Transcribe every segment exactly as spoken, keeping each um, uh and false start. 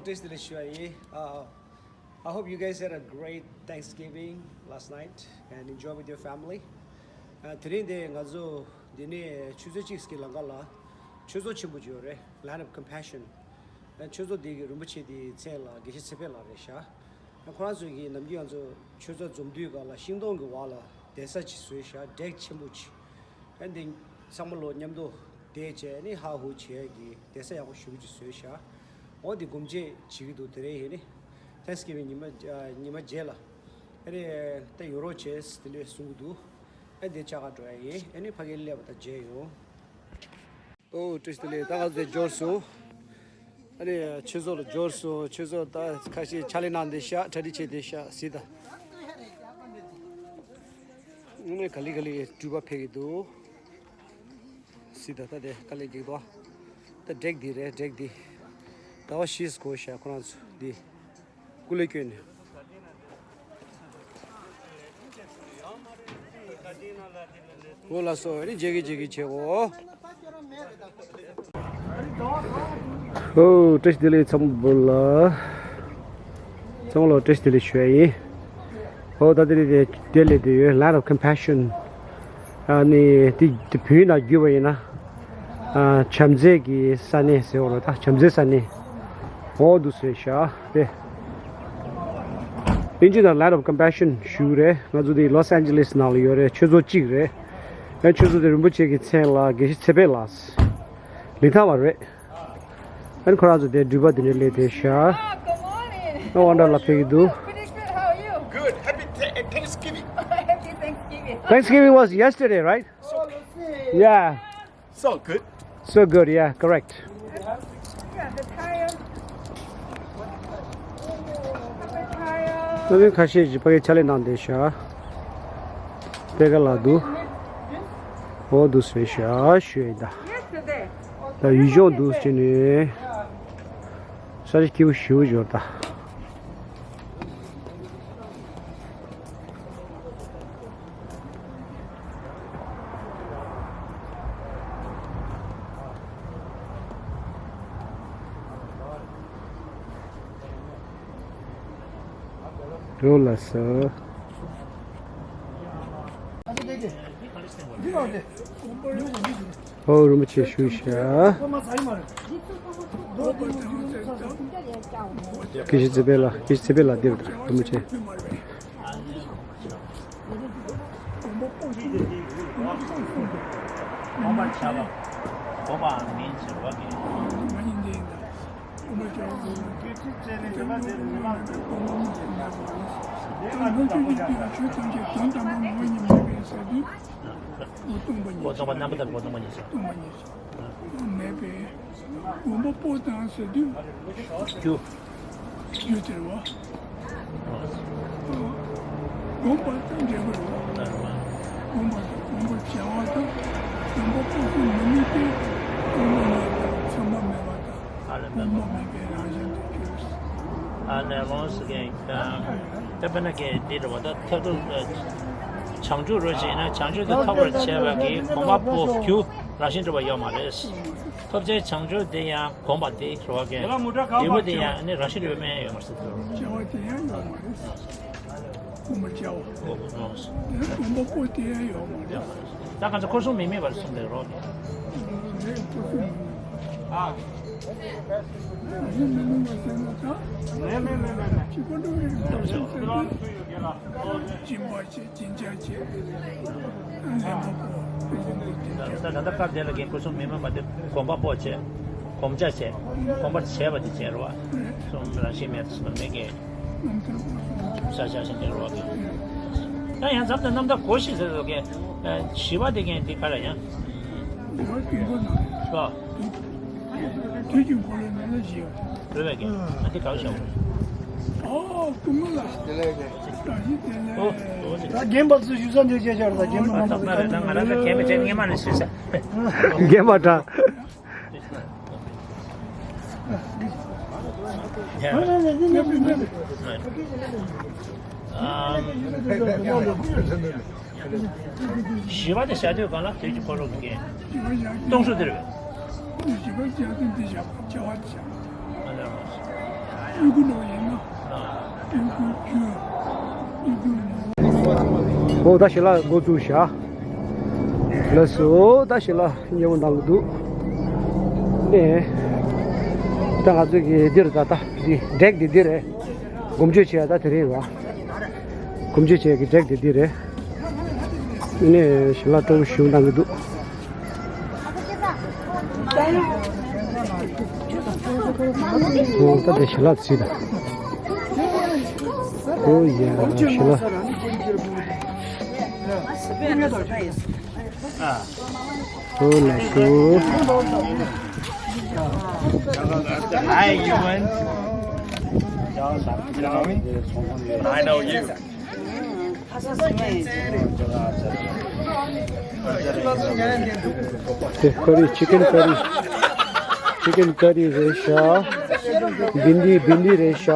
བཀྲ་ཤིས་བདེ་ལེགས་ཞུ་བ་ཡིན། Uh, I hope you guys had a great Thanksgiving last night and enjoy with your family. Uh, དེ་རིང་འདི་ང་ཚོ་འདི་ནས་ཆུ་ཚོད་གཅིག་གི་ལམ་ཁ་ལ་ཆོས་ཚོགས་ཆེན་པོ་ཅིག་ཡོད་རེད། Land of Compassion. ཆོས་ཚོགས་འདི་གི་རིན་པོ་ཆེ་འདི་མཚན་ལ་དགེ་བཤེས་ཚེ་འཕེལ་ལགས་རེད་ཤག་ཁོ་རང་ཚོ་གིས་ནམ་རྒྱུན་ང་ཚོ་ཆོས་ཚོགས་འཛོམས་དུས་སྒང་ལ་ཤིང་སྡོང་གི་འོག་ལ་གདན་ས་ཅིག་བཟོས་ཤག་ཌེག་ཆེན་པོ་ཅིག་ཨ་འདི་ཚང་མ་ལོ་མཉམ་དུ་བསྡད་བྱས་ནི་ཧ་ཧུ་བྱས་ཀྱི་གདན་ས་ཡག་པོ་ཞེ་པོ་ཅིག་བཟོས་ཤག་འོ་འདི་སྒོམ་བྱེད་བྱེད་ཀྱི་འདུག་དེ་རིང་ཡིན་ནི་Thanksgiving ཉི་མ་ཉི་མ་རྗེས་ལ་ཨ་རེ་ད་ཡོང་རོགས་བྱས་དེ་འདྲས་གསུང་གི་འདུག་ཨ་འདི་བཅར་ག་འགྲོ་ཡ་ཡིན། ཨ་ནི་ཕ་གིར་སླེབས་པ་དང་མཇལ་ཡོང་། ཨོ་བཀྲ་ཤིས་བདེ་ལེགས། ད་ང་ཚོ་འབྱོར་སོང་། ཨ་ནི་ཆོས་ཚོགས་ལ་འབྱོར་སོང་། ཆོས་ཚོགས་ད་ཁ་ཤས་ཕྱག་ལས་གནང་བསྡད་ཤག་གྲ་སྒྲིག་བྱས་བསྡད་ཤག་གཟིགས་དང་། དངོས་གནས་ག་ལེ་ག་ལེ་འགྲུལ་པ་ཕེབས་ཀྱི་འདུག་གཟིགས་དང་། ད་དེ་དཀའ་ལས་རྒྱག་འདུག་ད་ཌེག་འདི་རེད། ཌེག་འདི་ཟླ་བ་བཞི་འགོར་ཤག་ཁོ་རང་ཚོ་འདི། སྐུ་ལས་བསྐྱོན་ནས། འོ་ལགས་སོ། ཨ་ནི་མཇལ་གི་མཇལ་གི་བྱེད་གོ། ཨོ་བཀྲ་ཤིས་བདེ་ལེགས་ཚང་མ་ལ། ཚང་མ་ལ་བཀྲ་ཤིས་བདེ་ལེགས་ཞུ་ཡ་ཡིན། ཨོ་ད་དེ་རིང་དེ་དེ་ལས་དེ་ཡོད། Land of Compassion། ཨ་ནི་དེ་དེ་བོད་ཡིག་ནང་བསྒྱུར་བ་ཡིན་ན། ཨ་བྱམས་བརྩེ་གི་ས་གནས་ཟེར་བ་རེད། ད་བྱམས་བརྩེ་ས་གནས། འོ་འདུག་ཟེར་ཤག་དེ། དབྱིན་ཇི་ནང་Land of Compassion ཞུ་རེད། ང་ཚོ་དེ་Los Angeles ནང་ལ་ཡོད་རེད། ཆོས་ཚོགས་གཅིག་རེད། ཨ་ཆོས་ཚོགས་དེ་རིན་པོ་ཆེ་གི་མཚན་ལ་དགེ་བཤེས་ཚེ་འཕེལ་ལགས། ལི་ཐང་བ་རེད། ཨ་ནི་ཁོ་རང་ཚོ་དེ་འགྲུལ་པ་དེ་འདྲ་སླེབས་བསྡད་ཤག་ཨ་དབང་གྲགས་ལགས་ཕེབས་ཀྱི་འདུག Pretty good. How are you? Good. Happy Th- Thanksgiving. Happy Thanksgiving. Thanksgiving was yesterday, right? Yeah. So good. So good, yeah, correct. Yeah, the tire. The tire. ཁ་ཤས་ཀྱིས་ཕ་གིར་ཕྱག་ལས་གནང་བསྡད་ཤག་དཔེ་དཀའ་ལ་འདུག་འོ་འདུག་ཟེར་ཤག་ཞུ་ཡ་ཡིན་ད། Yesterday. ད་ཡུལ་ལྗོངས་འདུག་ཟེར་ནས་ས་ཆ་སྐྱིད་པོ་ཞེ་པོ་ཅིག་ཡོད་ད། འགྲོ་ལགས་སོ། ཨོ་རིན་པོ་ཆེ་ཞུ་ཤག་དགེ་བཤེས་ཚེ་འཕེལ་ལགས། དགེ་བཤེས་ཚེ་འཕེལ་ལགས་འདིར་རིན་པོ་ཆེ། དགོངས་པ་བཞག་པ། དགོངས་པའམ་མིན་ཟེར་བ་གི། སྐྱེ་འཆི་བཅས་ལས་འདས་པ་དེར་མི་སློབ་ཅིང་། དེ་ལ་ཆོས་ཐམས་ཅད་དོན་དམ་པར་ངོ་བོ་ཉིད་མེད་པས་ཟེར་དུས། སྟོང་པ་ཉིད་སྟོང་པ་རྣམ་པ་དང་སྟོང་པ་ཉིད་སྟོང་པ་ཉིད་མེད་པས། དགོངས་པ་པོ་དང་ཟེར་དུས། རྒྱུ། རྒྱུ་དེར་བ། དགོངས་པ་དང་འབྲས་བུ་རེད་བ། དགོངས་པ་དང་དགོངས་པར་བྱ་བ་དང་། དགོངས་པ་པོ་ཟེར་མི་དམིགས་ཏེ། དགོངས་པ་ཉིད་དང་མཚན་མ་མེད་པ་དང་། ཨ་ལ་དགོངས་པ་མེད་པའི་རང་བཞིན་དུ་གྱུར། ཨ་ལས་ལོངས་སུ་གེ་ད་དཔེར་ན་གེ་འདི་རེད་བ། ད་ཐབས་སྡུག་བྱང་ཆུབ་རོ་ཞེ་ན། བྱང་ཆུབ་དེ་ཐོབ་པར་བྱེད་པ་གི་དགོངས་པ་པོ་རྒྱུ་རང་བཞིན་གྲུབ་པ་ཡོད་མ་རེད། ཐོབ་བྱའི་བྱང་ཆུབ་དེ་ཡང་དགོངས་པ་དེ་རེད་བ་གེ། འབྲས་བུ་དེ་ཡང་ནི་རང་བཞིན་གྲུབ་པའི་མན་ཡོད་མ་རེད་ཟེར། བྱ་བ་དེ་ཡང་ཡོད་མ་རེད། དགོངས་པར་བྱའོ། དགོངས་པ་ལོངས། དེ་དགོངས་པ་པོ་དེ་ཡང་ཡོད་མ་རེད། ད་གང་ཚེ་འཁོར་གསུམ་མི་དམིགས་པར་གསུངས་པའི་རོ། རེད། འཁོར་གསུམ་མི་དམིགས། ཨ། རང་བཞིན་མི་དམིགས་པ་ཟེར་ན་ད། མེད་མེད་མེད་མེད་མེད། ཅི་པོ་འགྲོ་རེད། འཁོར་གསུམ་ཟེར་ན། སྦྱིན་པ་བྱེད། སྦྱིན་བྱ་བྱེད། ལེན་པ་པོ། ད་ད་ལྟ་སྐབས་དེ་ལ་གི་འཁོར་གསུམ་མི་དམིགས་པ་དེ་དགོངས་པ་པོ་བྱས། བསྒོམ་བྱ་བྱས། བསྒོམ་པར་བྱས་པ་དེ་བྱས་རོ། གསུམ་རང་བཞིན་མེད་དུ་སོང་མེད་ཀྱི། ས་ཆ་ཞིག་འདིར་རོ། ད་ཡང་མཚམས་དང་རྣམ་དག་གོ་ཞིག་ཟེར་ཟེར་གི། བཞི་པ་དེ་གན་འདི་ག་ལ་ཡང་། བཞི་པ་དུས་འཁོར་ནང་། ཨོ། དུས་ཀྱི་འཁོར་ལོའི་ནང་ན་བཞི་ཡོད། རེད་པས་ཀྱི། ཨ་འདི་ག་ལ་བཞག་ཨོ་ཀུ་མུ་ལ། དེ་ལས་ཀྱི། ད་རྒན་པ་ཚོས་ཞུ་ས་འདི་བྱས་བྱས་རེད། ད་རྒན་པ་རྣམ་པ་ཚོ་ད་ང་རང་ཚོ་རྒན་པ་བྱས་སྔས་མ་ནས་ཞུས་ས། རྒན་པ་འདྲ། བཞི་པ་དེ་བཞག་དུས་གང་ལ་དུས་ཀྱི་འཁོར་ལོ་གི་རྒྱན། སྟོང་ཤུགས་དེ་རེད་པས། བཞི་པ་བཞག་དུས་འདི་བཞག་བྱ་བ་དེ་བཞག་ཨོ་ད་ཞལ་ལག་འགོ་བཙུགས་བཞག་ལགས་སོ། ད་ཞལ་ལག་མཉེས་པོ་གནང་གི་འདུག་ནས་ད་ང་ཚོ་གི་འདིར་ད་ད་འདི་ཌེག་འདི་འདི་རེད། སྒོམ་བརྗོད་བྱེད་ཡ་ད་དེ་རིང་རེད་བ། སྒོམ་བརྗོད་བྱེད་ཡ་གི་ཌེག་འདི་འདི་རེད། ནས་ཞལ་ལག་སྤྲོ་པོ་ཞིག་གནང་གི་འདུག་ཨོ་ད་དེ་ཞལ་ལག་ཚིག་ད། ཨོ་ཡ་ཞལ་ལག་ཨོ་ལགས་སོ། Hi, Ewan. I know you. དེ་ཀ་རི། ཅི་ཀན་ཀ་རི། ཅི་ཀན་ཀ་རི་རེད་ཤག་བྷིན་དི། བྷིན་དི་རེད་ཤག་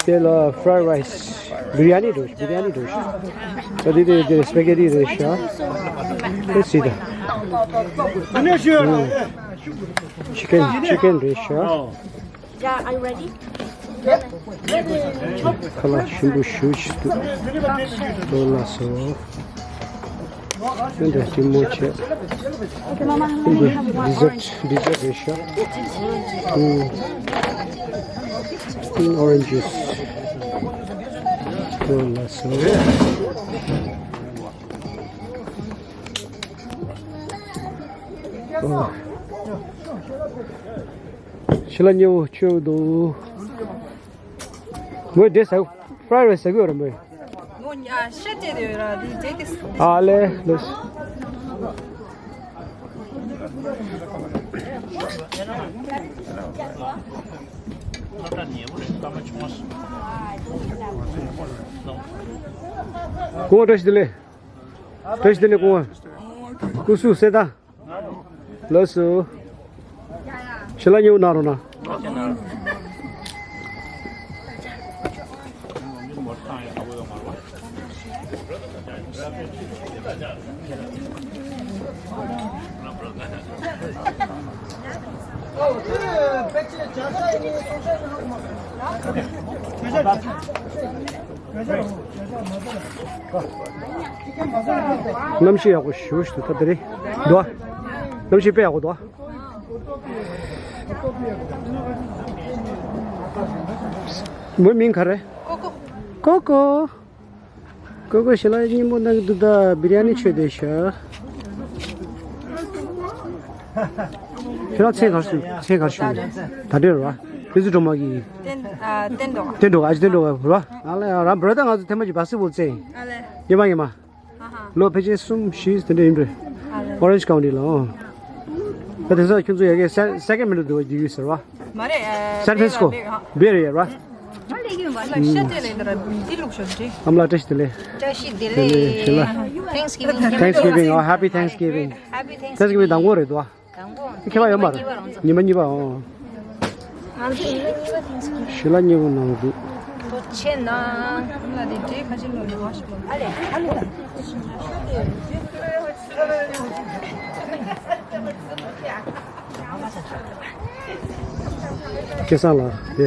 དེ་ལ་ཕ་རའེ་རའེ་སི། བི་རི་ཡ་ནི་འགྲོ། བི་རི་ཡ་ནི་འགྲོ་ཤག་ད་དེ་དེ་དེ་སི་པེ་གེ་ཏི་རེད་ཤག་དེ་སི་ད། ཅི་ཀན། ཅི་ཀན་རེད་ཤག Yeah, are you ready? ཁ་ལག་ཞིམ་པོ་ཞེ་པོ་ཅིག་འདུག་ཨོ་ལགས་སོ། འདི་འདྲ་ལྟད་མོ་བྱས། འདི་ཌི་ཟར་ཊི། ཌི་ཟར་ཊི་རེད་ཤག་ཨོ་རེན་ཇི་ཇུས། ཨོ་ལགས་སོ། ཨོ། ཞལ་ལག་མཉེས་པོ་མཆོད་འདུག་མོས་འདྲེ་ཟ། ཕ་རའེ་རའེ་སི་ཟ་གི་ཡོད་རེད་མོས། ངོ་ཉ་ཤ་བཅད་དེ་ཡོད་ར་དེ་བཅད་དེ། ཨ་ལེ་ལེ། སྐུ་ངོ་བཀྲ་ཤིས་བདེ་ལེགས། བཀྲ་ཤིས་བདེ་ལེགས་སྐུ་ངོ། སྐུ་གཟུགས་གསལ་ཐང་། ལགས་སོ། ཞལ་ལག་མཉེས་པོ་གནང་རོགས་གནང་། གནམ་གཤིས་ཡག་པོ་ཞེ་པོ་ཞིག་འདུག་ད་དེ་རིང་འདུག་གནམ་གཤིས་དཔེ་ཡག་པོ་འདུག་མོའི་མིང་ག་རེ། ཀོ་ཀོ། ཀོ་ཀོ། ཀོ་ཀོ་ཞལ་ལག་མཉེས་པོ་གནང་གི་འདུག་ད་བི་རི་ཡ་ནི་མཆོད་བསྡད་ཤག་ཁྱེད་རང་མཚན་ག་རེ་ཞུ། མཚན་ག་རེ་ཞུ། ད་དྲན་རེད་བ། བསྟན་འཛིན་སྒྲོལ་མ་གི། བསྟན། ཨ། བསྟན་འགྲོ། བསྟན་འགྲོ། ཨ་ཅེ་བསྟན་འགྲོ་བ་རེད་བ། ཨ་ལེ། ཡ་རང་བོད་ད་ང་ཚོ་ཐེངས་མ་གཅིག་བ་སི་བོལ་རྩེ། ཨ་ལེ། ཉི་མ་ཉི་མ། ཨ་ཧ། ལོ་ཕལ་ཆེར་གསུམ་བཞི་དེ་འདྲ་ཡིན་པས། ཨ་ལེ། Orange County ལ་ཨོ། ད་དེ་ཚོ་ཁྱོད་ཚོ་ཡ་གི་སེ་ཀེ་མེན་ཊོ་འདུག་བ་འདི་ཡོད་ཟེར་བ། མ་རེད། ཨ། San Francisco། བེ་རི་ཡ་རེད་བ། ཨ་ལེ་ཡིན་བ་ལ་ཤ་ཅེ་ལེ་དར་འདི་ལུགས་ཤོར་ཅེ། ཨ་མ་ལགས་བཀྲ་ཤིས་བདེ་ལེགས། བཀྲ་ཤིས་བདེ་ལེགས། ཞུ་ལ། Thanksgiving། Thanksgiving། ཨོ། Happy Thanksgiving། Happy Thanksgiving། Thanksgiving་དང་པོ་རེད་དོ། དང་པོ། ཁྱད་པར་ཡོད་མ་རེད། ཉི་མ་གཉིས་པ་རང་། ཉི་མ་གཉིས་པ་ཨོ། ང་ཚོ་ཉི་མ་གཉིས་པ་Thanksgiving། ཞུ་ལ་མཉེས་པོ་གནང་འདུག་ཐུགས་རྗེ་ཆེ་གནང་། ཨ་ལེ་ཨ་ལེ། སྐལ་བཟང་ལགས་དེ།